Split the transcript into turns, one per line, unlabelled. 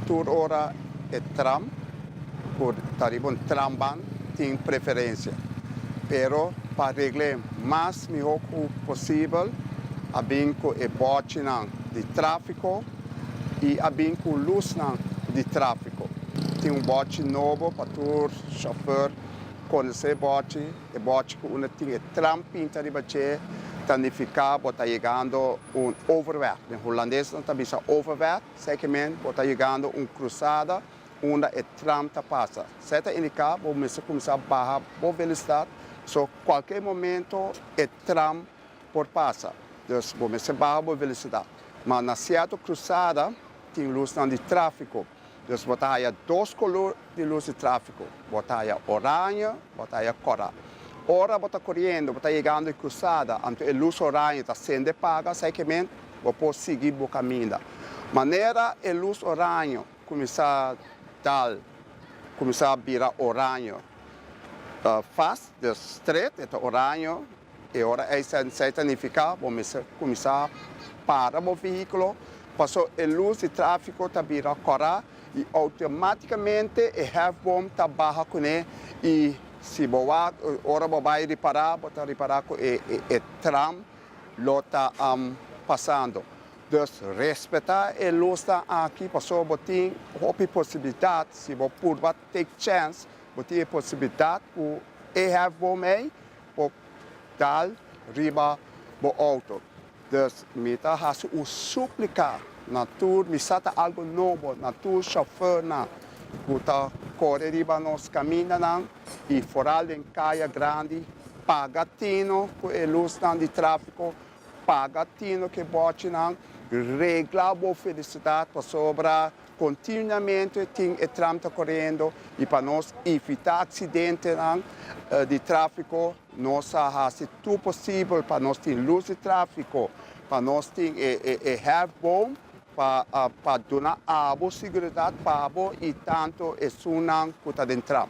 Tur ora e tram ku ta riba un trambaan tin preferensia. Pero pa regl'é mas mihó ku posibel a bin ku e bòchinan di tráfiko i a bin ku lusnan di tráfiko. Tin un bòchi nobo pa tur shofèr konosé e bòchi. E bòchi ku unda tin e tram pinta riba dje ta nifiká bo ta yegando un overweg. Den hulandes nan ta bisa overweg, sèkemen bo ta yegando un krusada unda e tram ta pasa. Esei ta indiká bo mester kuminsá baha bo velosidat, so kualke momento e tram por pasa. Dus bo mester baha bo velosidat. Ma na sierto krusada tin lusnan di tráfiko. Dus bo ta haya dos kolor di lus di tráfiko. Bo ta haya oraño, bo ta haya kòrá. Ora bo ta koriendo, bo ta yegando e krusada, anto e lus oraño ta sende paga, esei ke men bo por sigui bo kaminda. Manera e lus oraño kuminsá dal, kuminsá bira oraño fast, dus stret, e ta oraño, E ora ei esei ta nifiká bo mester kuminsá para bo vehíkulo paso e lus di tráfiko ta bira kòrá i outomátikamente e hefboom ta baha kuné i si bo wak ora bo bai ripará bo ta ripará ku e e tram lo ta pasando. Dus respetá e lusnan aki paso bo tin hopi posibilidat si bo purba take chèns bo tin e posibilidat ku e hefboom ei por dal riba bo auto. Dus mi ta haci un suplica na tur, mi sa ta algo nobo, na tur chauffeurnan cu ta core riba nos camindanan y foral den caya grandi, paga tino cu e luznan di trafico, paga tino cu e bochinan, regla bo felicidad pasobra Continuamente tin e tram ta corendo y pa nos evita accidentenan di trafico nos a haci tur posibel pa nos tin luz di trafico, pa nos tin e hefboom pa pa duna abo siguridad pa bo y tanto esunnan cu ta den tram.